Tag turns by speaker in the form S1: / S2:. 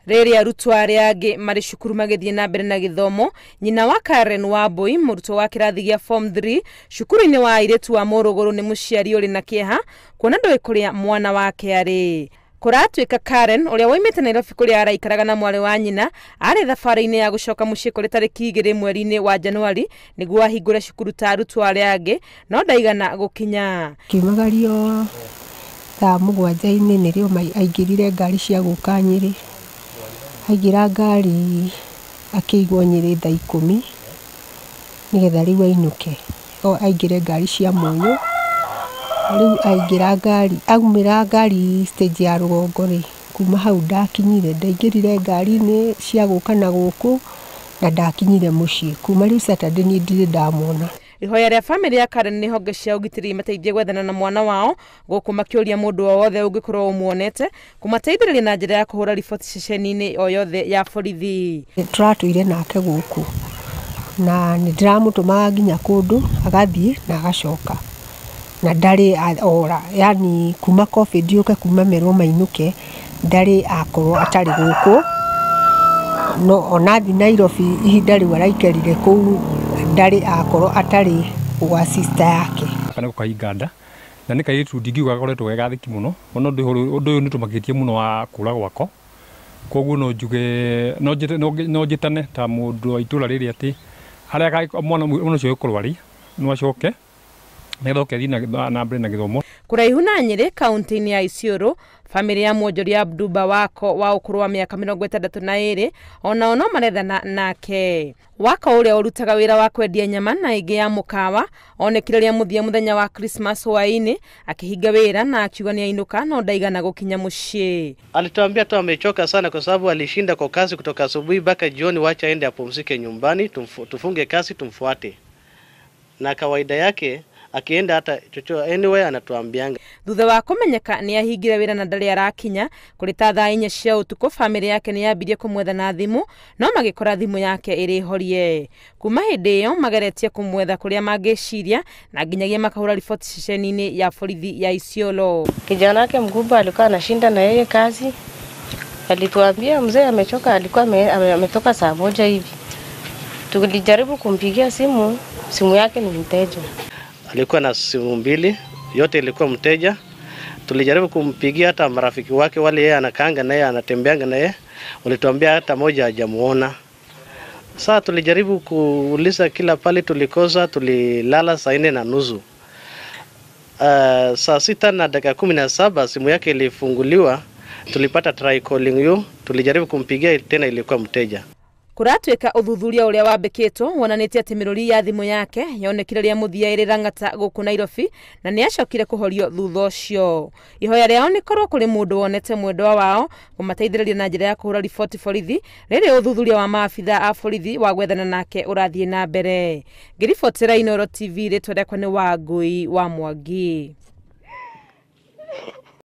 S1: Rĩrĩa arutwo arĩa angĩ marĩ cukuru magĩthiĩ na mbere na gĩthomo, nyina wa Karen Wambui, mũrutwo wa kĩrathi gĩa form 3 cukuru-inĩ wa airĩtu wa Mũrũgũrũ, nĩ mũciari ũrĩ na kĩeha kuona ndũĩ kũrĩa mwana wake arĩ. Kũratuĩka Karen ũrĩa woimĩte Nairobi kũrĩa araikaraga na mwarĩ wa nyina arĩ thabarĩ-inĩ ya gũcoka mũciĩ kũrĩ tarĩki 2 mweri-inĩ wa Januari nĩguo ahingũre cukuru ta arutwo arĩa angĩ, no ndaigana gũkinya.
S2: Kiumagario thaa 7 nĩrĩo aingĩrire ngari cia gũka Nyĩrĩ. Aingĩra ngari akĩigwo Nyĩrĩ thaa 10 nĩgetha rĩu ainũke, aingĩre ngari cia Mũnyũ. Rĩu aingĩra ngari, aumĩra ngari stage ya rũgongo rĩ, kuma hau ndakinyire, ndaingĩrire ngari-inĩ cia gũka na gũkũ na ndakinyire mũciĩ. Kuma rĩu Saturday niĩ ndirĩ ndamwona.
S1: Ihoya rĩa famĩlĩ ya Karen nĩ honge cia ũgitĩri mateithie gwethana na mwana wao gũkũ makĩũria mũndũ o wothe ũngĩkorwo ũmuonete kũmateithĩrĩria na njĩra ya kũhũra riboti ceceni-inĩ o yothe ya borithi.
S2: Tũratũire nake gũkũ na nĩ ndĩramũtũmaga nginya kũndũ agathiĩ na agacoka na ndarĩ ora, yani kuma COVID yũke, kuma merwo mainũke, ndarĩ akorwo atarĩ gũkũ. No ona athiĩ Nairobi ihinda rĩu araikarire kũu ndarĩ akorwo atarĩ gwa sister yake.
S3: Gaka nĩko kahinga nda na nĩ kairĩtu ndingiuga gakoretwo ge gathĩki mũno, ona ũndũ ũyũ nĩ ũtũmakĩtie mũno wa kũra gwako. Koguo no njuge no njĩtane ta mũndũ wa itũra rĩrĩ atĩ harĩa mwana ũcio egũkorwo arĩ no acoke nĩgetha oke athiĩ na mbere na gĩthomo.
S1: Kũraihu na Nyĩrĩ kaunti-inĩ ya Isiolo, famĩlĩ ya mwonjoria Abduba Wako wa ũkũrũ wa mĩaka 62 onao no marethana nake. Wako ũrĩa ũrutaga wĩra wa kwendia nyama na ĩngĩ ya mũkawa onekire rĩa mũthia mũthenya wa Christmas hwaĩ-inĩ akĩhinga wĩra na akiuga nĩainũka no ndaigana gũkinya mũciĩ.
S4: Alituambia tu amechoka sana kwa sababu alishinda kwa kazi kutoka asubuhi mpaka jioni, wacha aende apumzike nyumbani, tufunge kazi tumfuate. Na kawaida yake akienda hata chocho anyway anatuambianga.
S1: Thutha wa kũmenyeka nĩ ahingire wĩra na ndarĩ arakinya kũrĩ ta thaa 4 cia ũtukũ, famĩlĩ yake nĩ yambirie kũmwetha na thimũ no magĩkora thimũ yake ĩrĩ horie. Kuma hĩndĩ ĩyo mageretie kũmwetha kũrĩa mangĩciria na nginyagia makahũra riboti ceceni-inĩ ya borithi ya Isiolo.
S5: Kijana wake mkubwa alikuwa anashinda na yeye kazi, alituambia mzee amechoka, alikuwa ametoka saa 1 hivi. Tulijaribu kumpigia simu, simu yake ni mteja.
S4: Alikuwa na simu 2, yote ilikuwa mteja. Tulijaribu kumpigia hata marafiki wake wale yeye anakaanga naye anatembeanga naye, walituambia hata moja hajamuona. Sasa tulijaribu kuuliza kila pale, tulikosa. Tulilala saa 4:30. Saa 6:17 simu yake ilifunguliwa, tulipata try calling you, tulijaribu kumpigia tena ilikuwa mteja.
S1: Kũratuĩka ũthuthuria ũrĩa wambĩkĩtwo wonanĩtie atĩ mĩrũri ya thimũ yake yonekire rĩa mũthia ĩrĩ Lang'ata gũkũ Nairobi na nĩ acokire kũhorio thutha ũcio. Ihoya rĩao nĩ korwo kũrĩ mũndũ wonete mwendwa wao kũmateithĩrĩria na njĩra ya kũhũra riboti borithi rĩrĩa ũthuthuria wa maabitha a borithi wa gwethana nake ũrathiĩ na mbere. Ngĩribotera Inooro TV, rĩtwa rĩakwa nĩ Wangũi wa Mwangi.